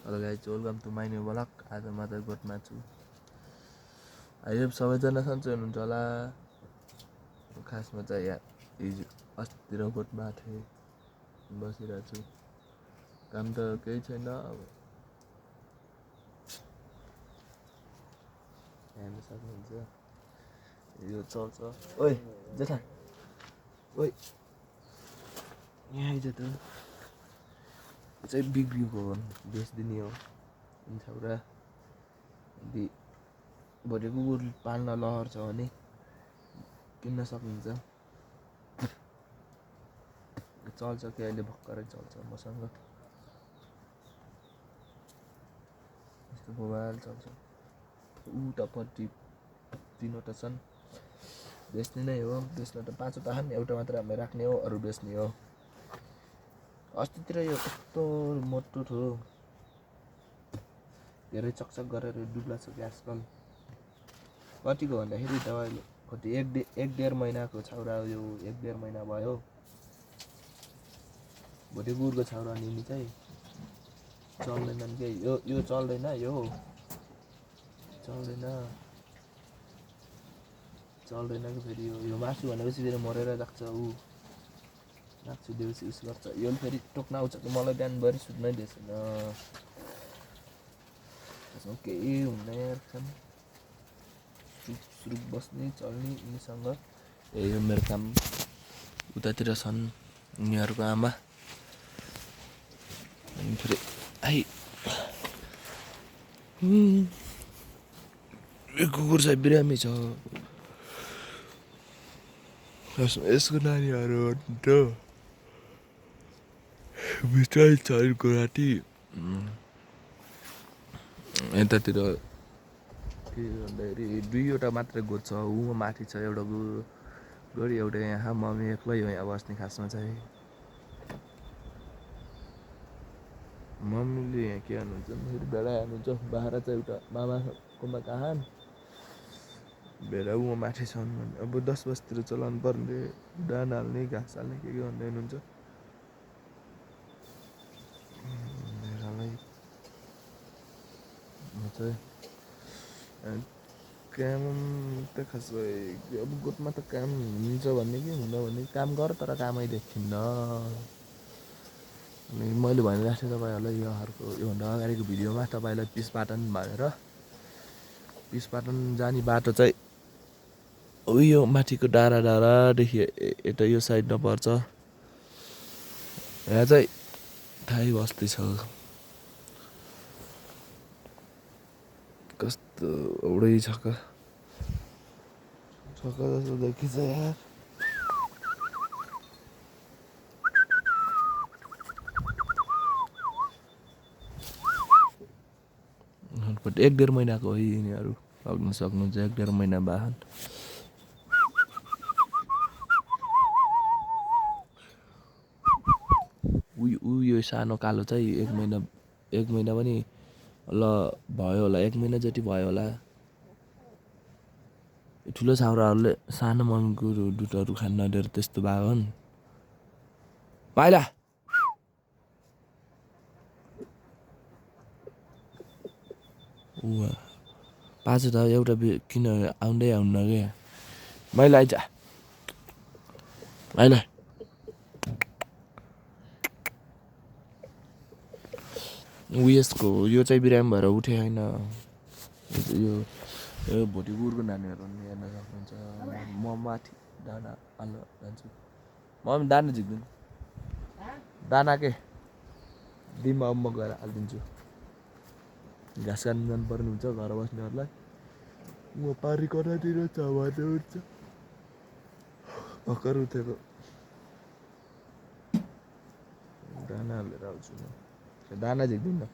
Hello guys welcome to my new vlog. आज म त गोठमा छु। अहिले सबैजना सन्चै हुनुहुन्छ होला। खासमा चाहिँ यहाँ हिजो अस्तितिर गोठमा थिएँ, बसिरहेको छु। काम त केही छैन। अब हेर्न सक्नुहुन्छ यो चल्छ। ओइ जेठा, ओइ यहाँ आइज त। यो चाहिँ बिग्रिएको हो, बेच्दिने हो छाउरा। यदि भोलि कुकुर पाल्न लहर छ भने किन्न सक्नुहुन्छ। चल्छ कि अहिले भर्खरै चल्छ मसँग। यस्तो मोबाइल चल्छ। उतापट्टि 3वटा छन्, बेच्ने नै हो। बेच्न त 5वटा छन्, एउटा मात्र हामी राख्ने हो, अरू बेच्ने हो। अस्तितिर यो कस्तो मोटो थियो, धेरै चकचक गरेर डुब्ला छ कि आजकल। कतिको भन्दाखेरि तपाईँले कति 1.5 महिनाको छाउरा, यो 1.5 महिना भयो। भोलि कुकुरको छाउरा लिने चाहिँ चल्दैनन् के यो चल्दैन, यो चल्दैन कि फेरि यो मासु भनेपछि फेरि मरेर राख्छ। मासु दिएपछि उस गर्छ। यो फेरि टोक्न आउँछ कि मलाई बिहानभरि सुत्नै दिएछैन। त्यसमा केही हुँदैन, सुरुक बस्ने चल्ने यिनीसँग। यो मेरो काम। उतातिर छन् यिनीहरूको आमा। अनि फेरि यो कुकुर चाहिँ बिरामी छ। यसको नानीहरू हुन्थ्यो, बिस्तारै छ यिनको राति। यतातिर के भन्दाखेरि 2वटा मात्रै गोठ छ। माथि छ एउटा गोडी, एउटा यहाँ। मम्मी एक्लै हो यहाँ बस्ने। खासमा चाहिँ मम्मीले यहाँ के हाल्नुहुन्छ, फेरि भेडा हाल्नुहुन्छ। बाख्रा चाहिँ एउटा मामाकोमा कहाँ भेडा माथि छन्। अब 10 बजीतिर चलाउनु पर्ने, दाना हाल्ने, घाँस हाल्ने के भन्दै हुनुहुन्छ। भेडालाई चाहिँ काम त खासै अब गोठमा त काम हुन्छ भन्ने कि हुन्न भन्ने। काम गर तर कामै देखिन्न। अनि मैले भनिरहेको थिएँ तपाईँहरूलाई योभन्दा अगाडिको भिडियोमा, तपाईँलाई पिस पाटन भनेर। पिस पाटन जाने बाटो चाहिँ यो माथिको डाँडादेखि यता यो साइडमा पर्छ। यहाँ चाहिँ थाहै बस्ती छ। कस्तो औडै छक्का जस्तो देखिन्छ यार। बट 1.5 महिनाको हो यिनीहरू। लग्न सक्नुहुन्छ 1.5 महिना बाहन। यो सानो कालो चाहिँ 1 महिना पनि ल भयो होला, 1 महिना जति भयो होला। ठुलो छाउराहरूले सानो मङ्गुर दुधहरू खान नदिएर त्यस्तो भएको हो नि। पाइला पाँच त एउटा किन आउँदै आउन्न क्या। मैले आइज होइन। यसको यो चाहिँ बिरामी भएर उठे होइन। यो भोलि कुकुरको नानीहरू हेर्न सक्नुहुन्छ। म माथि दाना हाल्न जान्छु। म दाना झिक्दिनु। दाना के दिनमा अब म गएर हालिदिन्छु। घाँस काट्नु जानुपर्ने हुन्छ घर बस्नेहरूलाई। म पारी कतातिर छ भने हुन्छ। भर्खर उठेको। दाना हालेर आउँछु म। दाना झिक्दिनु।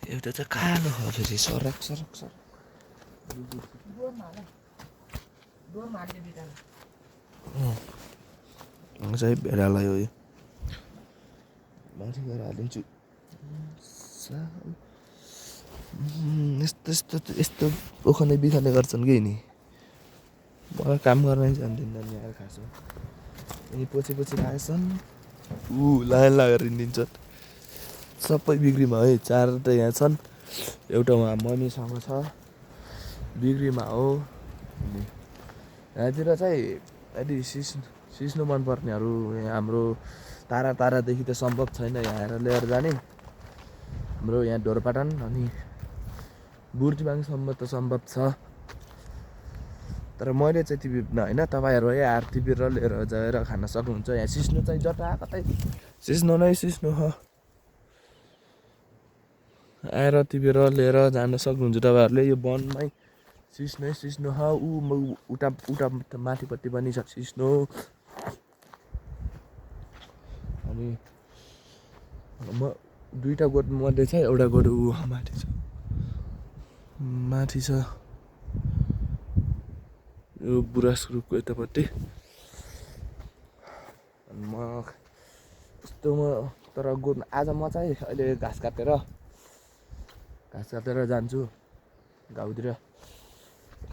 एउटा चाहिँ कालो हो फेरि सरक। चाहिँ भेडालाई हो यो। माथि गएर हालिदिन्छु। यस्तो उखाने बिखाने गर्छन् कि नि। मलाई काम गर्न जान्दिनँ नि यार खासमा यी पछि लागेछन् लाइन लागेर हिँडिदिन्छन् सबै बिक्रीमा है 4 त यहाँ छन् एउटा उहाँ मम्मीसँग छ बिक्रीमा हो अनि यहाँतिर चाहिँ यदि सिस्नु मनपर्नेहरू यहाँ हाम्रो तारादेखि त सम्भव छैन यहाँ आएर लिएर जाने हाम्रो यहाँ ढोरपाटन अनि बुर्तिवाङसम्म त सम्भव छ तर मैले चाहिँ टिपेन होइन तपाईँहरू है आएर टिपेर लिएर गएर खान सक्नुहुन्छ यहाँ सिस्नु चाहिँ जता कतै सिस्नु नै सिस्नु हो आएर टिपेर लिएर जान सक्नुहुन्छ तपाईँहरूले यो वनमै सिस्नु हो उता माथिपट्टि पनि छ सिस्नु अनि म दुईटा गोठ मध्ये चाहिँ एउटा गोठ माथि छ यो बुरास ग्रुपको यतापट्टि म तर गोठ आज म चाहिँ अहिले घाँस काटेर जान्छु गाउँतिर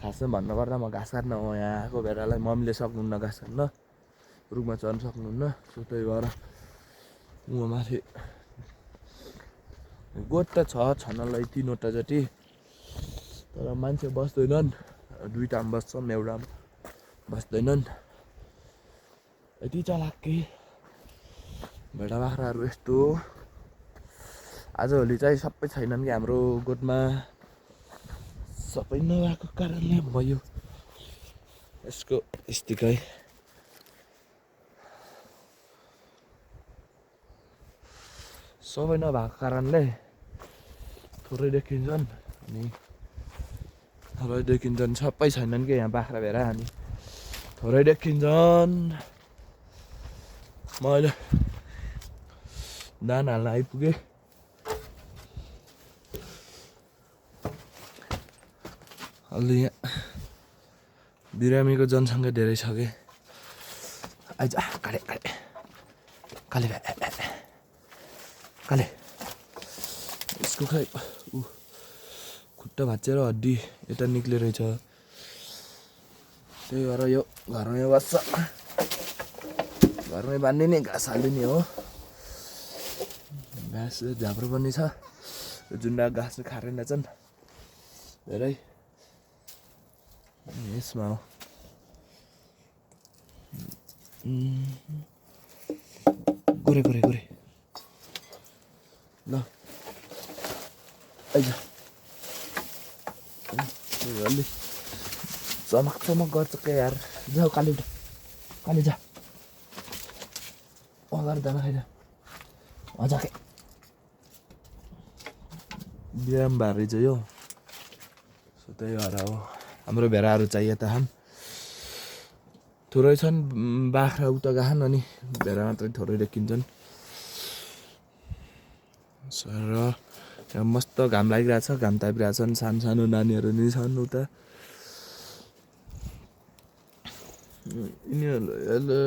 खासमा भन्नुपर्दा म घाँस काट्न हो यहाँ आएको बेलालाई मम्मीले सक्नुहुन्न घाँस काट्न रुखमा चढ्न सक्नुहुन्न सो त्यही भएर म माथि गोठ त छनलाई 3वटा जति तर मान्छे बस्दैनन् दुईटामा बस्छन् एउटामा बस्दैनन् यति चलाकी भेडा बाख्राहरू यस्तो आजभोलि चाहिँ सबै छैनन् कि हाम्रो गोठमा सबै नभएको कारणले भयो यसको स्थिति सबै नभएको कारणले थोरै देखिन्छन् सबै छैनन् कि यहाँ बाख्रा भेडा अनि थोरै देखिन्छन् मैले दाना हाल्न आइपुगेँ अलि यहाँ बिरामीको जनसङ्ख्या धेरै छ कि आइज काले यसको खै खुट्टा भाँचेर हड्डी यता निक्ले रहेछ त्यही भएर यो घरमै बस्छ घरमै बाँधिने घाँस हालिदिने हो घाँस झाप्रो पनि छ जुन्डा घाँस खाएर रहेछन् धेरै यसमा हो गोरे ल आइज अलि चमक गर्छ के यार जाऊ काली जा अगाडि दाना खाइज मजा के बिराम भएर रहेछ यो सो त्यही भएर हो हाम्रो भेडाहरू चाहिए त हाम थोरै छन् बाख्रा उता गहान अनि भेडा मात्रै थोरै देखिन्छन् र यहाँ मस्त घाम लागिरहेछ घाम तापिरहेछन् सानो नानीहरू नि छन् उता यिनीहरूले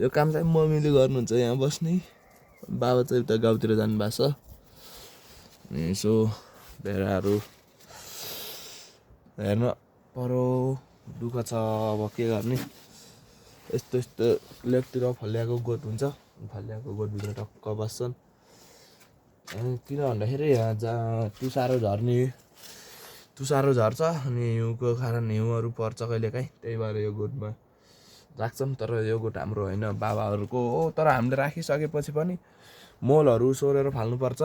यो काम चाहिँ मम्मीले गर्नुहुन्छ यहाँ बस्ने बाबा चाहिँ उता गाउँतिर जानुभएको छ अनि यसो भेडाहरू हेर्न परो दुःख छ अब के गर्ने यस्तो लेकतिर फल्याएको गोठ हुन्छ फल्याएको गोठभित्र टक्क बस्छन् अनि किन भन्दाखेरि यहाँ जहाँ तुसारो झर्छ अनि हिउँको कारण हिउँहरू पर्छ कहिलेकाहीँ त्यही भएर यो गोठमा राख्छन् तर यो गोठ हाम्रो होइन बाबाहरूको हो तर हामीले राखिसकेपछि पनि मलहरू सोरेर फाल्नुपर्छ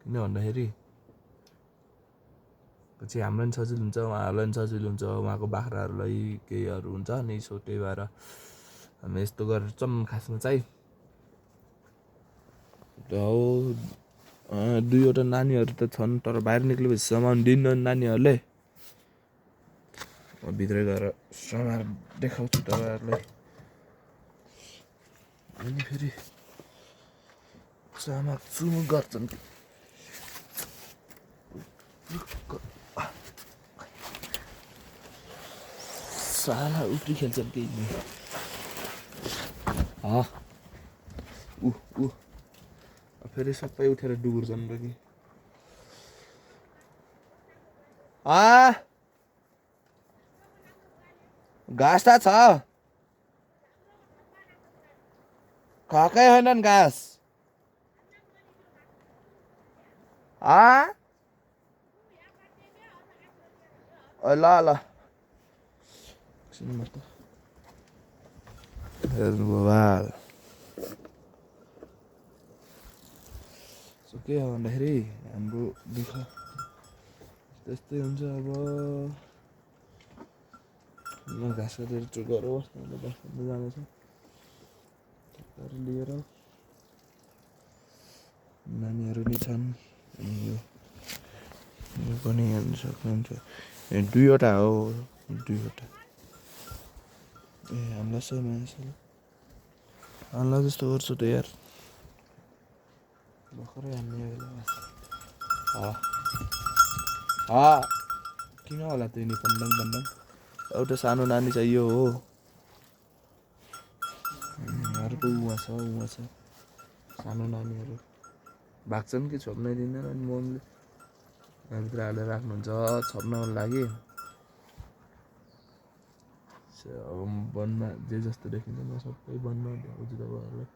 किन भन्दाखेरि पछि हामीलाई पनि सजिलो हुन्छ उहाँहरूलाई पनि सजिलो हुन्छ उहाँको बाख्राहरूलाई केहीहरू हुन्छ नि सो त्यही भएर हामी यस्तो गरेर चाहिँ खासमा चाहिँ हो 2वटा नानीहरू त छन् तर बाहिर निक्लेपछि सामान दिन्न नानीहरूले भित्रै गएर सामान देखाउँछु तपाईँहरूलाई अनि फेरि चुमुक गर्छन् साला उफ्री खेल्छन् केही फेरि सबै उठेर डुबुर्छन् र कि घाँस त छ खाएकै होइनन् घाँस ल ल एकछिनमा त हेर्नु भाल सो के हो भन्दाखेरि हाम्रो दुःख त्यस्तै हुन्छ अब घाँस काटेर चुकेर बस्नु जानेछ लिएर नानीहरू नि छन् यो पनि हेर्नु सक्नुहुन्छ दुईवटा हो दुईवटा ए हामीलाई सही मानिसहरू हामीलाई जस्तो गर्छु त यार भर्खरै हान्ने किन होला त्यो नि पन्डङ एउटा सानो नानी चाहियो हो अर्को उहाँ छ सानो नानीहरू भाग्छन् कि छोप्नै दिँदैन अनि मम्मीले यहाँभित्र हालेर राख्नुहुन्छ छोप्नको लागि अब वनमा जे जस्तो देखिन्छ म सबै वनमा देखाउँछु तपाईँहरूलाई